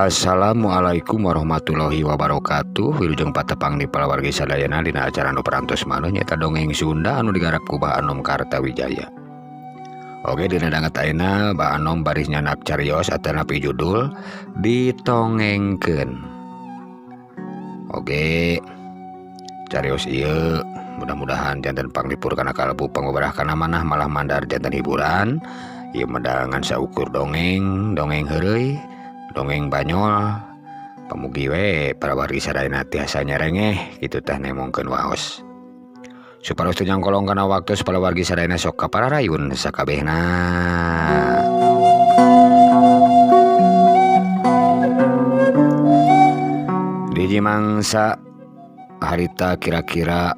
Assalamualaikum warahmatullahi wabarakatuh. Wilujeng patepang di palawargi sadayana dina acara nu parantos maneh nyaeta dongeng Sunda anu digarap ku Bah Anom Kartawijaya. Oke, dina danget ayeuna Bah Anom baris nyanak carios atanapi judul ditongengkeun. Oke, carios ieu mudah-mudahan janten panglipur kana kalbu, pangobarah kana manah, malah mandar janten hiburan. Ieu mah ngan saukur dongeng, dongeng heureuy, dongeng banyol. Pamugi we para wargi sadayana tiasa nyerengeh kitu tah nemongkeun waos. Supados teu nyangkolong kana waktu, para wargi sadayana sok kapararayun sakabehna. Di hiji mangsa harita kira-kira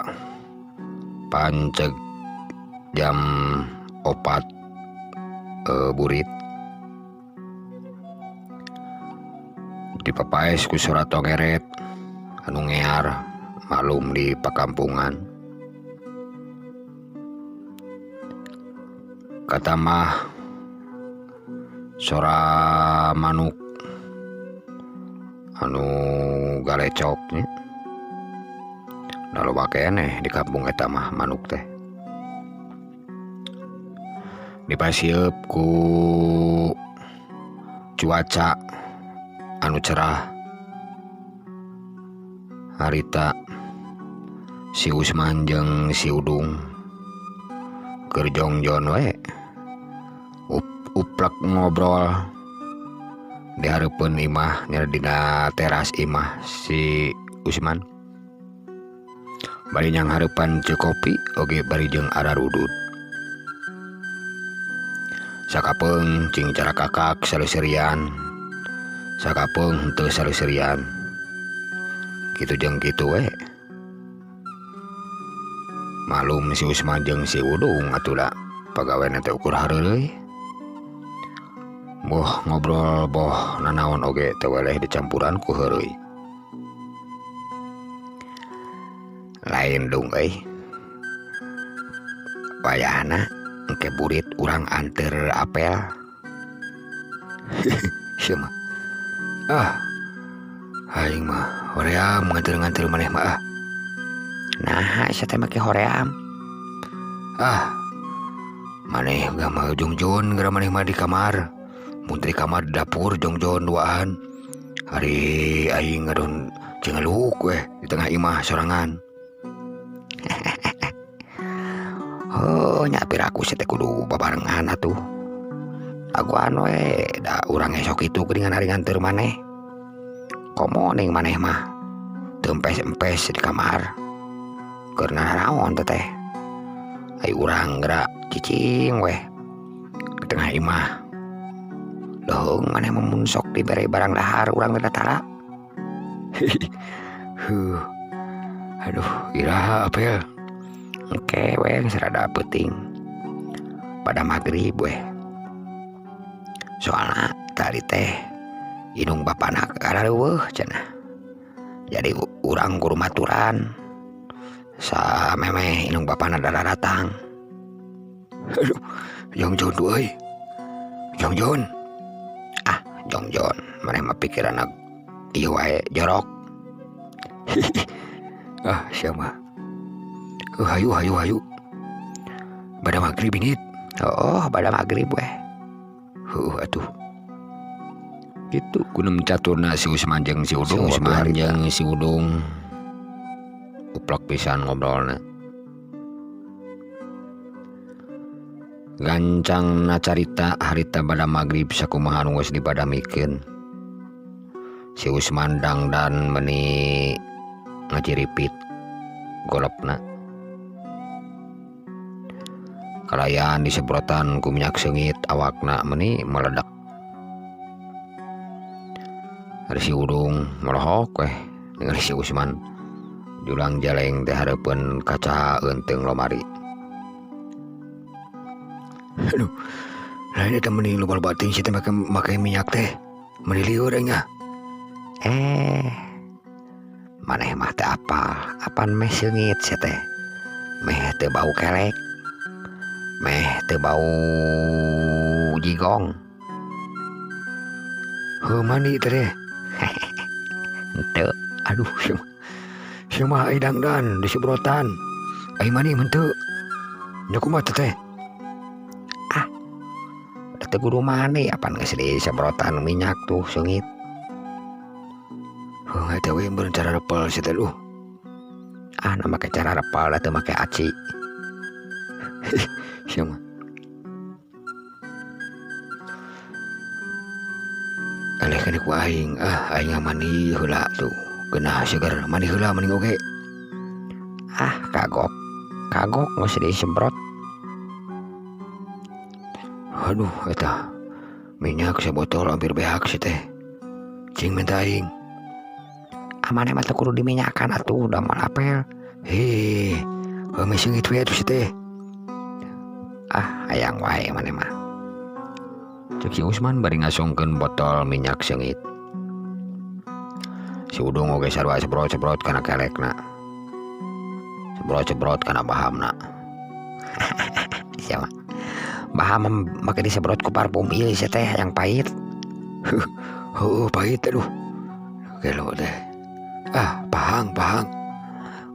panceg jam 4 burit. Dipapaes ku sora tongeret anu ngear maklum di pakampungan. Katamah sora manuk anu galecok nya. Da loba keneh di kampung eta mah manuk teh. Dipasieup ku cuaca anu cerah. Harita si Usman jeung si Udung keur jongjon we uplek ngobrol di hareupeun imah nya dina teras imah si Usman. Bari nyanghareupan ceu kopi oge bari jeung ararudud. Sakapeung cing carakakak saleuserian, sakapeung henteu saleuserian. Kitu jeung kitu we. Malum si Usman jeung si Udung atuh da pagawean teh ukur hareureuy. Boh ngobrol boh nanaon oge teu weleh dicampuran ku heureuy. Lain dung euy. Wayahna engke burit urang anteur apel. Sia mah. Ah. Aing mah hoream nganteur-nganteur maneh mah ah. Naha sia teh make hoream? Ah. Maneh gak mau jongjon gara maneh mah di kamar. Mun di kamar di dapur jongjon duaan. Ari aing ngadon cengeluk weh di tengah imah sorangan. Oh, nya piraku sia teh kudu babarengan atuh. Aguan we da urang esok itu geuningan ari nganteur maneh. Komo ning maneh mah teu empes-empes di kamar. Keur nanaon teh teh. Ai urang geura cicing weh di tengah imah. Leuheung maneh mah mun sok dibere barang dahar urang teh tara. Huh. Aduh, iraha apel. Engke we geus rada peuting. Pada magrib weh. Soalna tadi teh indung bapana karareuweuh cenah. Jadi urang kudu maturan. Samemeh indung bapana daratang. Aduh, jongjon tuh euy. Jongjon. Ah, jongjon, maneh mah pikiranna ieu wae jorok. Ah, sia mah. Hayu hayu hayu. Bada magrib ini. Oh, bada magrib weh. Heuh atuh. Kitu kunem caturna si Usman jeung si Udung. Si Usman jeung si Udung uplek pisan ngobrolna. Gancangna carita harita bada magrib sakumaha anu geus dibadamikeun. Si Usman dangdan meuni ngaciripit golopna. Kalayan disemprotan ku minyak seungit awakna meuni meledak. Ari si Udung molohok weh ningali si Usman julang jaleng teh hareupeun kaca eunteung lomari. Aduh, lain eta mending loba-loba teuing sia teh make minyak teh. Meuni lieur aing ah. Maneh mah teu apal, apan meh seungit sia teh. Meh teu bau kelek. Meh teu bau jigong. Heuh mandi teh. Henteu. Aduh sia mah. Sia mah ai dangdan disebrotan. Ai mani mah henteu. Nya kumaha teh? Ah. Da teu kudu mani apan geus disebrotan minyak tuh seungit. Heuh eta we meureun cara repel sia teh duh. Ah na make cara repel da teu make aci. Sia mah. Eleh keneh ku aing, ah aing mandi heula tuh. Geunah seger mandi heula mending oge. Ah kagok. Kagok geus disemprot. Aduh eta minyak sabotol hampir beak si teh. Cing minta aing. Amane mah teu kudu diminyakan atuh da moal apel. Heh, heuh seungit we atuh si teh. Ah hayang wae maneh mah. Cek si Usman bari ngasongkeun botol minyak seungit. Si Udung oge sarua sebrot-sebrot kana kelekna. Sebrot-sebrot kana bahamna. Sia mah. Baham make disebrot ku parfum ieu sia teh yang pahit. Heuh pahit aduh. Gelo teh. Ah pahang pahang.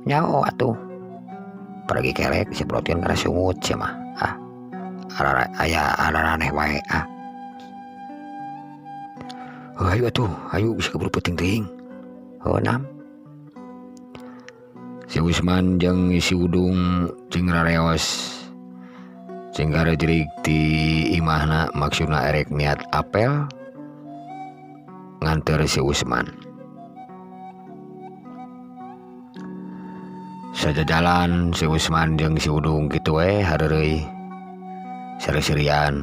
Nyaho atuh. Pergi kelek disebrotkeun kana sungut sia mah. Ah. Aya araraneh wae ah. Heuh hayu atuh, hayu bisa keburu peuting teuing. Heuh nam. Si Usman jeung si Udung cing rareos. Cing garejerig ti imahna maksudna erek niat apel nganteur si Usman. Sajajalan si Usman jeung si Udung kitu we hareureuy. Seri-serian.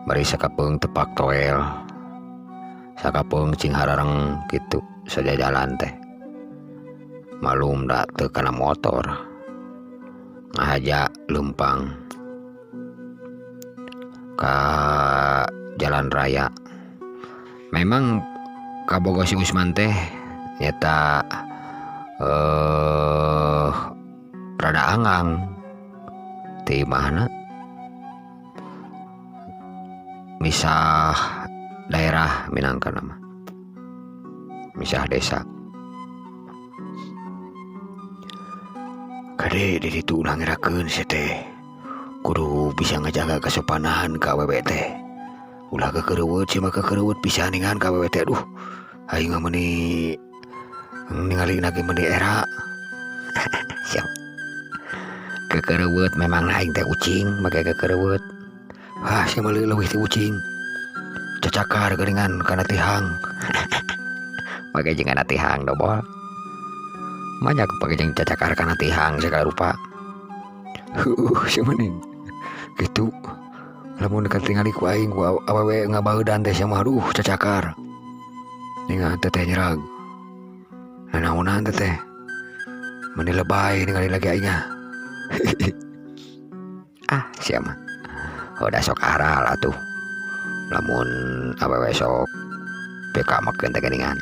Bari sakapeung tepak toel. Sakapeung cing harareng kitu sajajalan teh. Malum da teu kana motor. Ngahaja leumpang ka jalan raya. Memang kabogoh si Usman teh nyata rada anggang ti imahna. Misah daerah minangka nama. Misah desa. Kade di ditu ulah ngerakeun sia teh. Kudu bisa ngajaga kesopanan ka awewe teh. Ulah kekereuweut sia mah kekereuweut pisan ningan ka awewe teh aduh. Aing mah meuni ningali lagi meuni era. Siap. Kekereuweut memang aing teh ucing make kekereuweut. Hah sia mah leuwih ti ucing. Cacakar geuningan kana tihang. Make jeung kana tihang dobol. Banyak pake jeung cacakar kana tihang segala rupa. Heuh sia mah ning. Kitu. Lamun katingali ku aing ku awewe ngabaeudan teh sia mah aduh cacakar. Ningan teteh nyerag. Nanaonan teteh. Meuni lebay ningali lagi aing ah. Ah sia mah. Udah sok aral atuh. Lamun awewe sok peka makeun teh geuningan.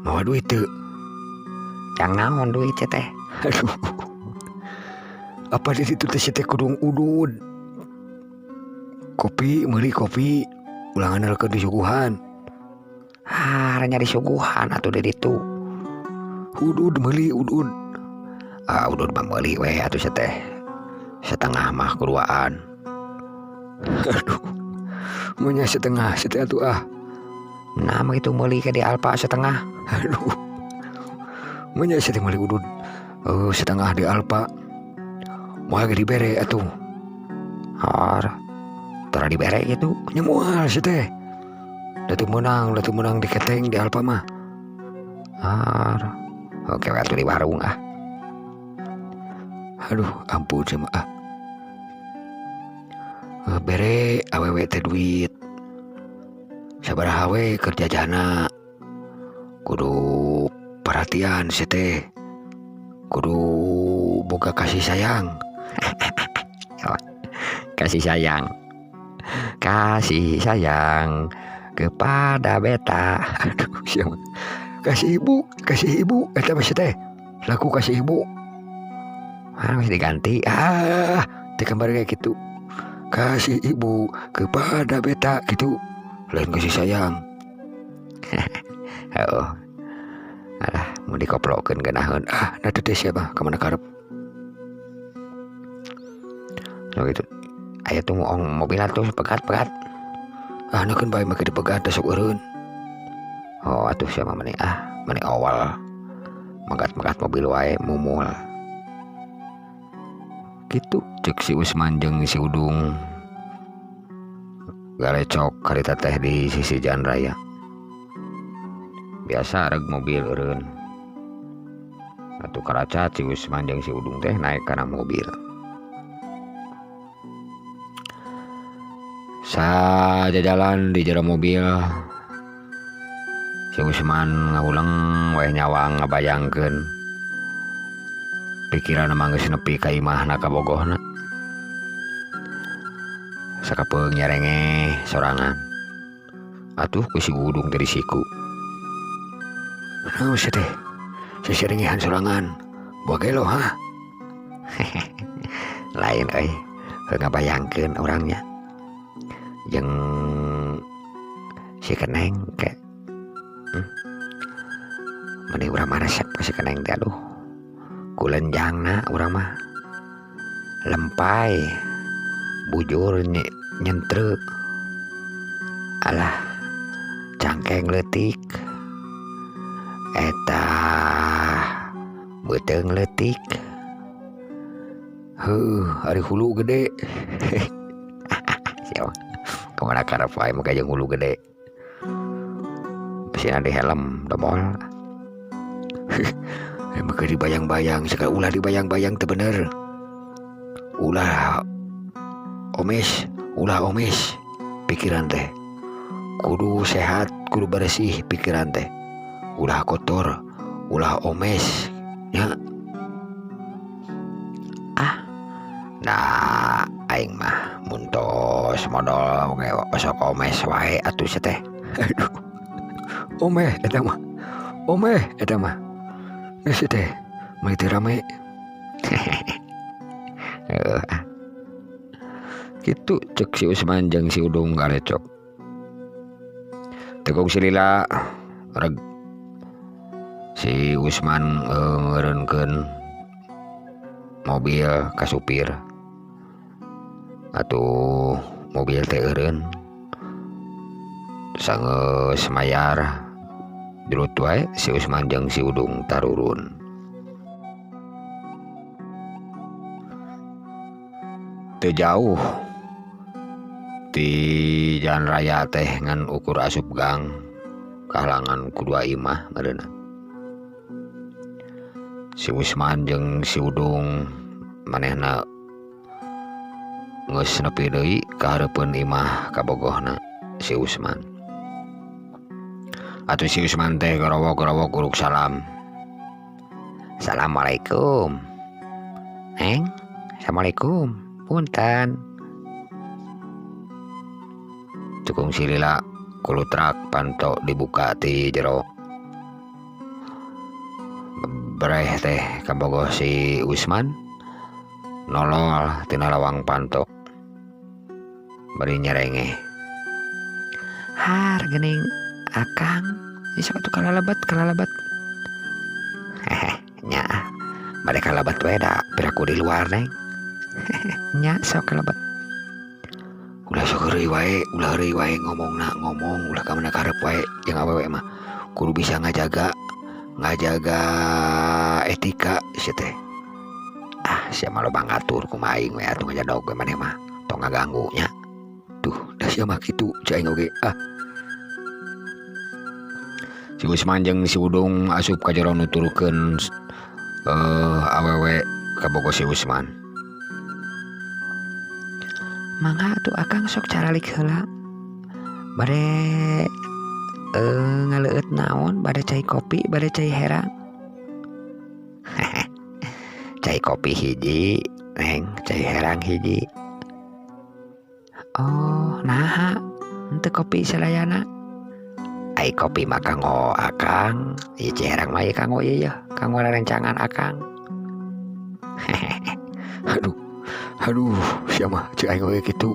Mawa duit teu? Yang naon duit teh? Aduh. Apa di situ teh si teh kudu udud. Kopi, meuli kopi, ulah ngandalkeun disuguhan. Ah, nya disuguhan atuh di ditu. Udud meuli udud. Ah, udud mah meuli we atuh sia teh. Setengah mah keduaan. Aduh. Maunya setengah sia teh atuh ah. Nah, mah itu meuli ke di Alfa setengah. Aduh. Maunya sia teh meuli udud. Setengah di Alfa. Moal ge dibere atuh. Har. Tara dibere gitu. Nya moal sia teh. Da teu meunang, da teu meunang diketeng di Alfa mah. Har. Oke we atuh di warung ah. Aduh, ampun sia mah ah. Bere awewe teh duit. Sabaraha we keur jajana. Kudu perhatian sia teh. Kudu boga kasih sayang. Kasih sayang. Kasih sayang kepada beta. Aduh, sia mah. Kasih ibu eta mah sia teh. Laku kasih ibu. Ah, geus diganti. Ah, teh kamari kayak gitu. Kasih ibu kepada beta gitu. Lain kasih sayang. Heuh. Alah, mun dikoplokeun geunaheun. Ah, na teh sia mah ka mana karep. Nu kitu. Aya tuh ong mobil atuh pegat-pegat. Ah, nakeun bae make dipegat da sok eureun. Oh, atuh sia mah meni ah, meni awal. Megat-megat mobil wae mumul. Kitu cek si Usman jeung si Udung. Galecok karita teh di sisi jalan raya. Biasa reg mobil eureun. Atuh karacat si Usman jeung si Udung teh naik kana mobil. Sajajalan di jero mobil si Usman ngahuleng wae nyawang ngabayangkeun. Pikiran mah geus nepi ka imahna kabogohna. Sakapeung nyerengeh sorangan. Atuh ku si Udung teh disiku. Naon sia teh? Seserengehan sorangan. Boa gelo ha? Lain euy, heuh ngabayangkeun urangnya. Jeung si Keneng ke. Meni urang mah resep ka si Keneng teh aduh. Kulenjangna urang mah. Lempai. Bujur nyentrek. Alah, cangkeng leutik. Eta beuteung leutik. Heuh, ari hulu gede. Siapa? Kemana karep wae make jeung hulu gede. Bisina di helm domol. Make dibayang-bayang, sakali ulah dibayang-bayang teu bener. Ulah omes, ulah omes pikiran teh. Kudu sehat, kudu bersih pikiran teh. Ulah kotor, ulah omes nya. Ah, nah aing mah mun tos modol ge sok omes wae atuh sia teh. Aduh. Omeh eta mah. Omeh eta mah. Geus teh, meuli teu rame. Heuh ah. Kitu cek si Usman jeung si Udung galecok. Tekung si lila reg si Usman ngeureunkeun mobil ka supir. Atuh mobil teh eureun. Sangeus mayar jurut wae si Usman jeung si Udung tarurun. Teu jauh ti jalan raya teh ngan ukur asup gang kahalangan ku dua imah meureunna. Si Usman jeung si Udung manehna geus nepi deui ka hareupeun imah kabogohna si Usman. Atuh si Usman teh gorowok-gorowok uruk salam. Assalamualaikum. Neng, assalamualaikum. Punten. Cukung si lila kulutrak panto dibuka ti jero. Bereh teh kabogoh si Usman nolol tina lawang panto. Bari nyerengeh. Har geuning akang, sok atuh kalalebat, kalalebat. Hehe, nya. Bade kalalebat we da piraku di luar neng. Nya sok kalalebat. Ulah sok heureuy wae, ulah heureuy wae ngomongna, ngomong ulah ka mana karep wae jeung awewe mah. Kudu bisa ngajaga, ngajaga etika sia teh. Ah, sia mah loba ngatur kumaha aing we atuh ngajadog we maneh mah. Tong ngaganggu nya. Duh, da sia mah kitu cai aing oge ah. Si Usman jeung si Udung asup ka jero nuturkeun awewe kabogo si Usman. Mangga atuh akang sok caralik heula. Bade ngaleueut naon, bade cai kopi, bade cai herang. Cai kopi hiji, neng, cai herang hiji. Oh, naha henteu kopi sadayana? Ai kopi mah kanggo akang, ieu cai herang mah ieu kanggo ieu yeuh, kanggo rerencangan akang. Aduh, aduh, sia mah cek aing oge kitu.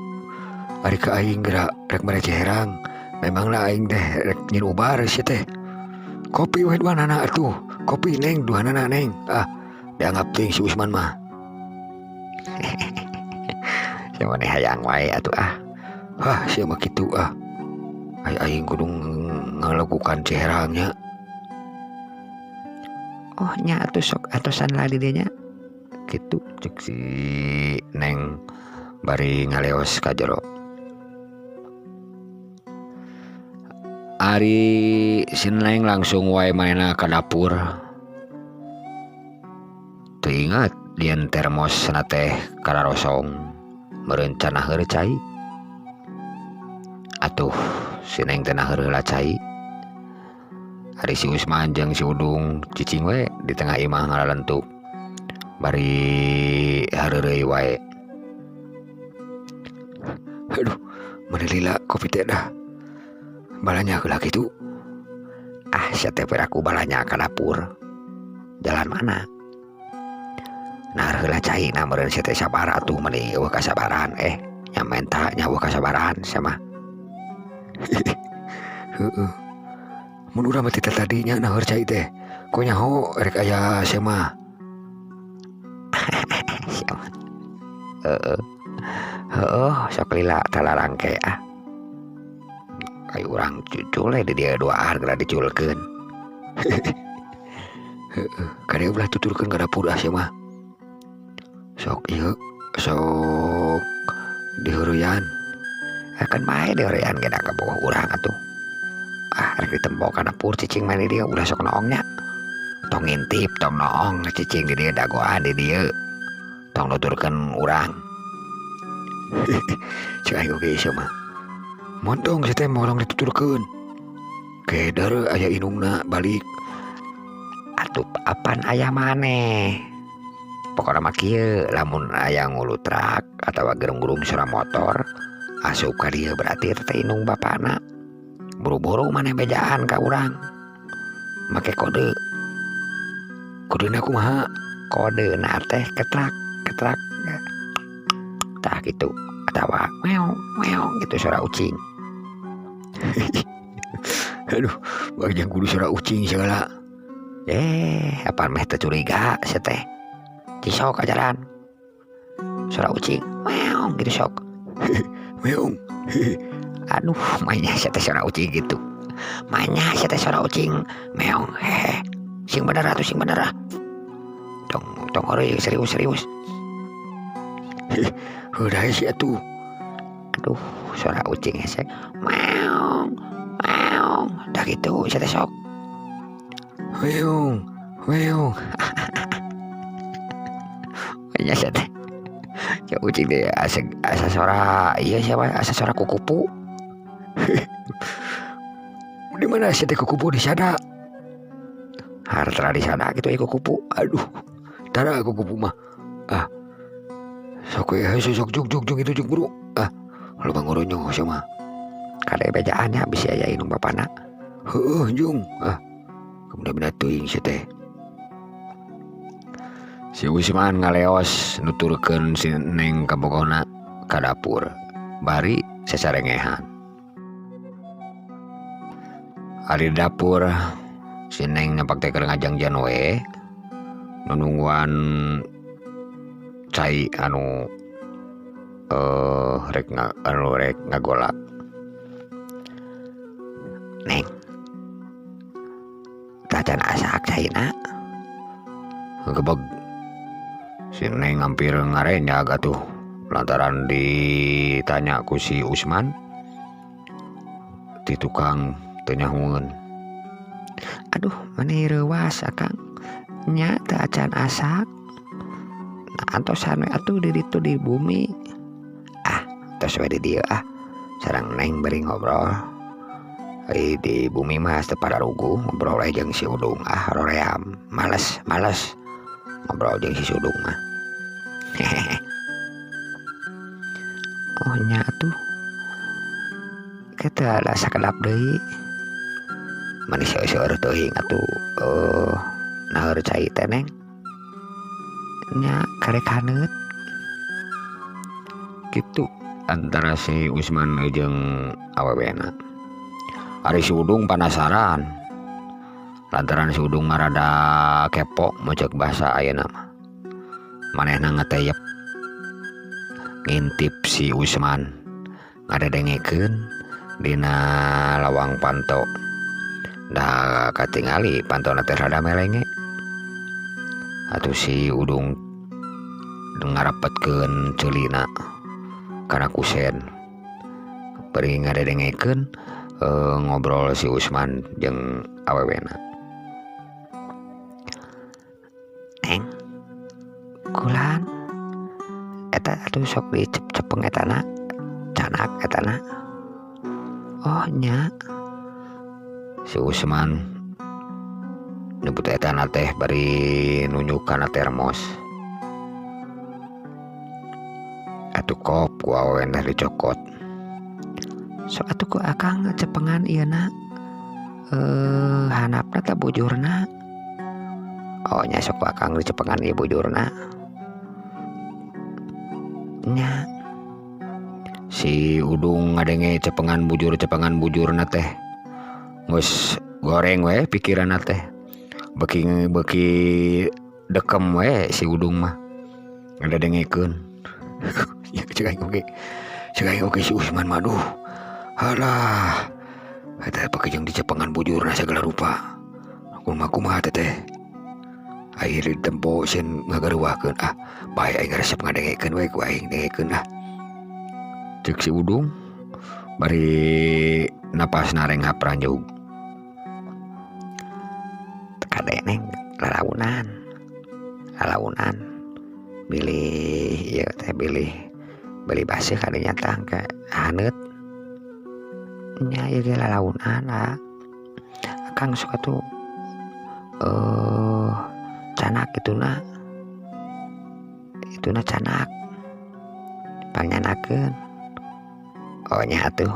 Ari ka aing geura rek mere cai herang, Memangna aing teh rek nyieun ubar sia teh. Kopi we duanana atuh. Kopi Neng duanana Neng. Ah, dianggap teuing si Usman mah. Sia maneh hayang wae atuh ah. Hah, sia mah kitu ah. Ai aing kudu ngalakukan ciherang nya. Oh nya atuh sok atosan lah di dieu nya. Kitu cek si Neng bari ngaleos ka jero. Ari si Neng langsung wae manehna ka dapur. Teu ingat dieun termos na teh kararosong meureun can naheur cai. Atuh si Neng teh naheur heula cai. Ari si Usman jeung si Udung cicing we di tengah imah ngalalentuk bari hareureuy wae. Aduh, meuni lila kopi teh dah. Balanya heula kitu. Ah, sia teh piraku balanya ka dapur. Jalan mana? Nah, heula cai na meureun sia teh sabar atuh meuni eueuh kasabaran. Nya menta nya eueuh kasabaran sia mah. Heeh. Mun urang mah ti tadi nya naheur cai teh. Ko nyaho rek aya sia mah. Sia mah. Heeh. Heeh, sok lila talarangke ah. Ayo urang cucul di dieu duaan geura diculkeun. Heeh, kade ulah tuturkeun ka dapur ah sia mah. Sok ieu, sok diheureuyaan. Kan bae diheureuyaan ge da kabogoh urang atuh. Ah, rek ditembok ka dapur cicing mah di dieu ulah sok noong nya. Tong ngintip, tong noong cicing di dieu dagoan di dieu. Tong nuturkeun urang. Cek aing oge sia mah. Montong sia teh morong dituturkeun. Keder aya indungna balik. Atuh apan aya maneh. Pokona mah kieu lamun aya ngulutrak atawa gerung-gerung suara motor asup ka dieu berarti eta teh indung bapana. Buru-buru maneh bejaan ka urang. Make kode. Kodena kumaha? Kodena teh ketrak ketrak. Tah kitu atawa meong meong gitu suara ucing. Aduh, bang kudu suara ucing segala. Apaan meh teu curiga sia teh. Cisok ajaran. Suara ucing meong gitu sok. Meong. Aduh, mainnya sia teh suara ucing gitu. Mainnya sia teh suara ucing meong. Hehe. Sing bener atuh sing bener ah. Tong tong heureuy serius-serius. Udah sih atuh. Aduh, suara ucing hese. Meong, meong. Dah gitu sia teh sok. Meong, meong. Mainnya sia teh. Ya ucing deh asa asa suara iya siapa asa suara kukupu. Di mana sia teh kukupu di sana? Harta di sana gitu ya kukupu. Aduh, tara kukupu mah. Ah, sok we sok jug jug jug itu jug buru. Ah, loba ngoronyong sia mah. Kade bejaannya bisa aya indung bapana. Heueuh jung. Ah, kemudian teuing sia teh. Si Usman ngaleos nuturkeun si Neng kabogohna ka dapur. Bari sasarengehan. Ari di dapur si Neng nampak teh keur ngajangjan we nunungguan cai anu rek anu rek ngagolak. Neng, tacan asak caina. Gebeg. Si Neng hampir ngarenjag atuh lantaran ditanya ku si Usman di tukang teu nyahueun. Aduh, mani reuwas akang. Nya teu acan asak. Nah, antosan we atuh di ditu di bumi. Ah, tos we di dieu ah. Sareng Neng bari ngobrol. Ari di bumi mah teu pararuguh ngobrol we jeung si Udung ah roream. Males, males ngobrol jeung si Sudung mah. Hehehe. Oh nya atuh. Kita ada sakedap deui. Mani seueur teuing atuh naheur cai teh Neng. Nya karek haneut. Kitu antara si Usman jeung awewena. Ari si Udung panasaran. Lantaran si Udung mah rada kepo mun ceuk basa ayeuna mah. Manehna ngeteyep ngintip si Usman ngadedengekeun dina lawang panto. Da katingali pantona teh rada melenge. Atuh si Udung ngarapetkeun ceulina kana kusen. Bari ngadedengekeun ngobrol si Usman jeung awewena. Neng, kulan eta atuh sok dicepeng etana, canak etana. Oh nya. Si Usman nyebut etana teh bari nunjuk kana termos. Atuh kop ku awewena dicokot. Sok atuh ku akang cepengan ieu na. Hanapna teh bujurna. Oh nya sok ku akang dicepengan ieu bujurna. Nya. Si Udung ngadenge cepengan bujur cepengan bujurna teh. Geus goreng we pikiranna teh. Beuki dekem we si Udung mah. Ngadedengekeun. Ya cek aing oge. Cek aing oge si Usman mah duh. Alah. Eta pake jeung dicepengan bujurna sagala rupa. Kumaha kumaha teh. Akhir ditempo sieun ngagareuwahkeun. Ah, bae aing resep ngadengekeun we ku aing dengekeun ah. Ceuk si Udung bari napasna renghap ranjug. Kade neng lalaunan. Lalaunan. Bilih ieu teh bilih beli baseuh kadinya tah engke haneut. Nya ieu ge lalaunan ah. Akang sok atuh canak ituna. Ituna canak. Pangyanakeun. Oh nya atuh.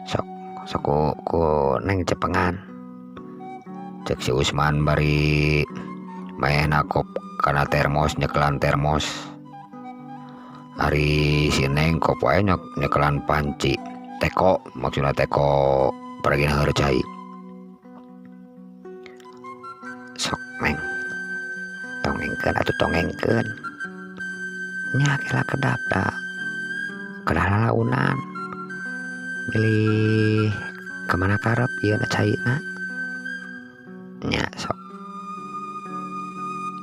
Sok sok ku neng cepengan. Cek si Usman bari maena kop kana termos nyekelan termos. Ari si Neng kop wae nyekelan panci teko, maksudna teko paragina heur cai. Sok Neng tongengkeun atuh tongengkeun. Nya kela kedap da. Kedah lalaunan. Bilih kamana karep ieu na caina. Nya sok.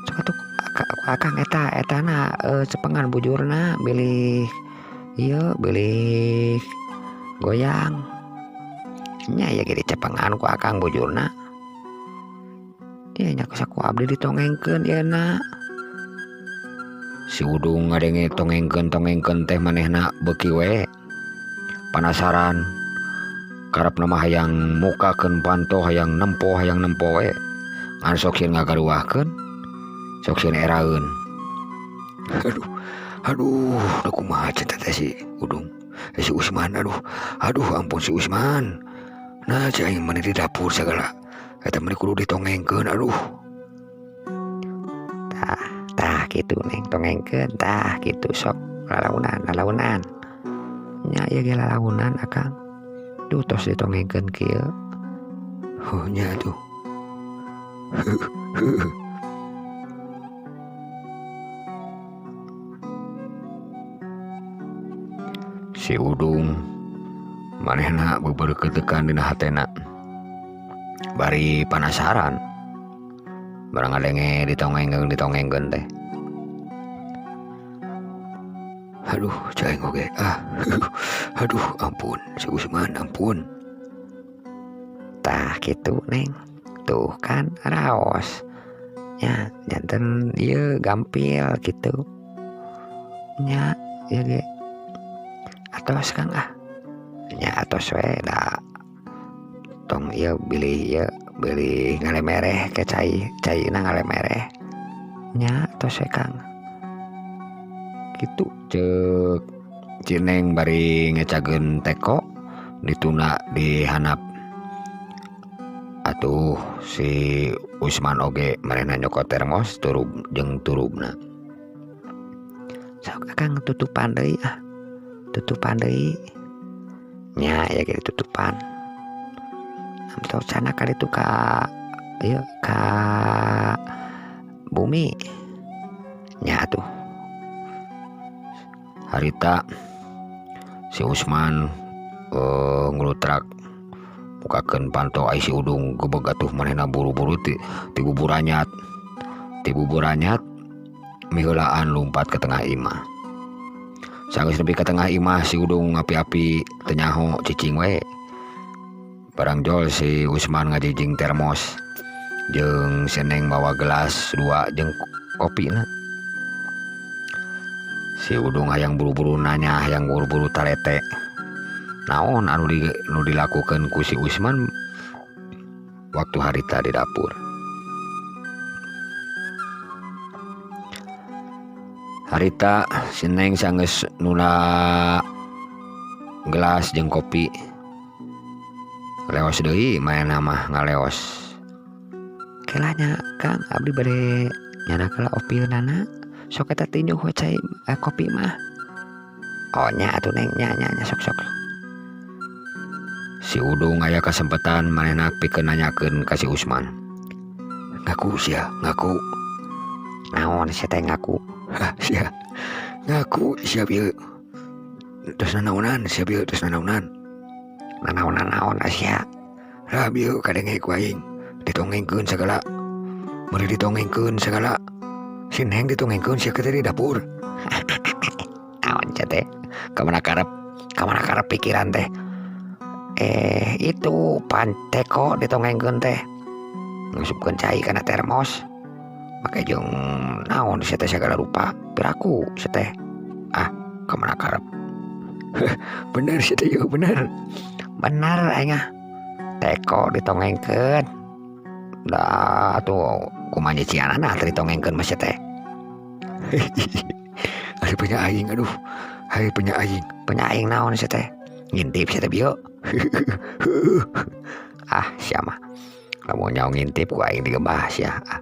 Sok atuh akang eta etana cepengan bujurna bilih ieu bilih goyang. Nya ieu ge dicepengan ku akang bujurna. Ieu nya ku abdi ditongengkeun ieu na. Si Udung ngadenge tongengkeun teh manehna beuki we panasaran. Karepna mah hayang mukakeun panto, hayang nempo we. Ngan sok sieun ngagaruahkeun, sok sieun eraeun. Aduh, aduh, da kumaha cenah teh si Udung. Si Usman, aduh, aduh ampun si Usman. Nah, cai aing mah di dapur sagala. Eta mah kudu ditongengkeun, aduh. Tah, tah kitu Neng, tongengkeun, tah kitu sok lalaunan, lalaunan. Nya ieu ge lalaunan akang. Duh tos ditongengkeun kieu. Oh nya atuh. Si Udung manehna beberketekan dina hatena. Bari panasaran. Barang ngadenge ditongengkeun teh. Aduh, cai oge. Ah. Aduh, ampun, si Usman, ampun. Tah kitu Neng. Tuh kan raos. Nya janten ieu gampil kitu. Nya ieu ge. Atos Kang ah. Nya atos we da. Tong ieu bilih ngalemereh ke cai, caina ngalemereh. Nya atos we Kang. Kitu ceuk Cineng bari ngecageun teko dituna di hanap. Atuh si Usman oge marehna nyokot termos turub jeung turubna. Sok akang tutupan deui ah. Tutupan deui. Nya ya ge tutupan. Amto sana kali itu ka ieu ka bumi nya atuh. Harita si Usman ngelutrak mukakeun panto ai si Udung gebeg atuh manehna buru-buru ti buburanyat. Ti buburanyat miheulaan lumpat ke tengah imah. Sanggeus nepi ka tengah imah si Udung ngapi-api teu nyaho cicing we. Barang jol si Usman ngajijing termos jeung si Neng mawa gelas dua jeung kopina. Si Udung hayang buru-buru nanya, hayang buru-buru talete. Naon anu dilakukeun ku si Usman waktu harita di dapur. Harita si Neng sanggeus nuna gelas jeung kopi. Leos deui manehna mah ngaleos. Kelanya Kang abdi bade nyana kela opilnana. Sok eta tinjuh we cai kopi mah. Oh nya atuh Neng nya nya nya sok sok. Si Udung aya kasempatan manehna pikeun nanyakeun ka si Usman. Ngaku sia, ngaku. Naon sia teh ngaku? Hah, sia. Ngaku sia bieu. Tos nanaonan sia bieu, tos nanaonan. Nanaonan naon sia? Lah bieu kadenge ku aing. Ditongengkeun sagala. Meuri ditongengkeun sagala. Si Neng ditongengkeun sia teh di dapur. Naon sia teh? Kamana karep pikiran teh? Itu panteko ditongengkeun teh. Ngasupkeun cai kana termos. Make jeung naon sia teh sagala rupa. Piraku sia teh. Ah, kamana karep. Bener sia teh bener. Bener aing ah. Teko ditongengkeun. Da atuh kumaha nyicianana teh ditongengkeun mah sia teh. Ari punya aing aduh. Ari punya aing. Punya aing naon sia teh? Ngintip sia teh bieu. Ah sia mah. Lamun nyaho ngintip ku aing digebah sia. Ah.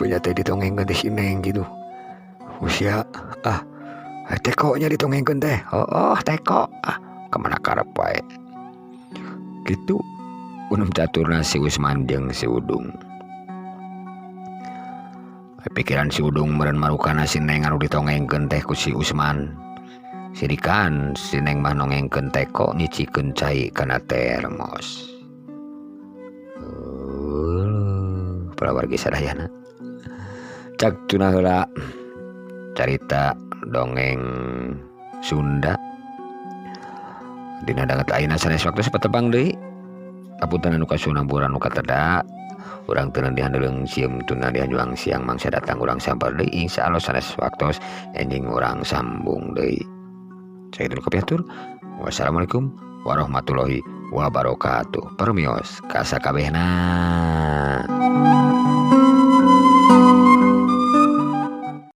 Punya teh ditongengkeun teh si Neng gitu. Usia ah tekonya ditongengkeun teh. Oh, teko. Ah, kamana karep wae. Gitu unum caturna si Usman jeung si Udung. Pikiran si Udung meureun marukana si Neng anu ditongengkeun teh ku si Usman. Sirikan si Neng mah nongengkeun teko nyicikeun cai kana termos. Palawargi sadayana. Cak tuna heula carita dongeng Sunda. Dina danget ayeuna sanes waktu sepatebang deui. Apunten anu kasunamburan nu kateda. Urang teu dihandeleung sieum tuna dihanjuang siang mangsa datang urang sampar deui insyaallah sanes waktos enjing urang sambung deui. Sakitu nu kapihatur. Wassalamualaikum warahmatullahi wabarakatuh. Permios kasakabehna.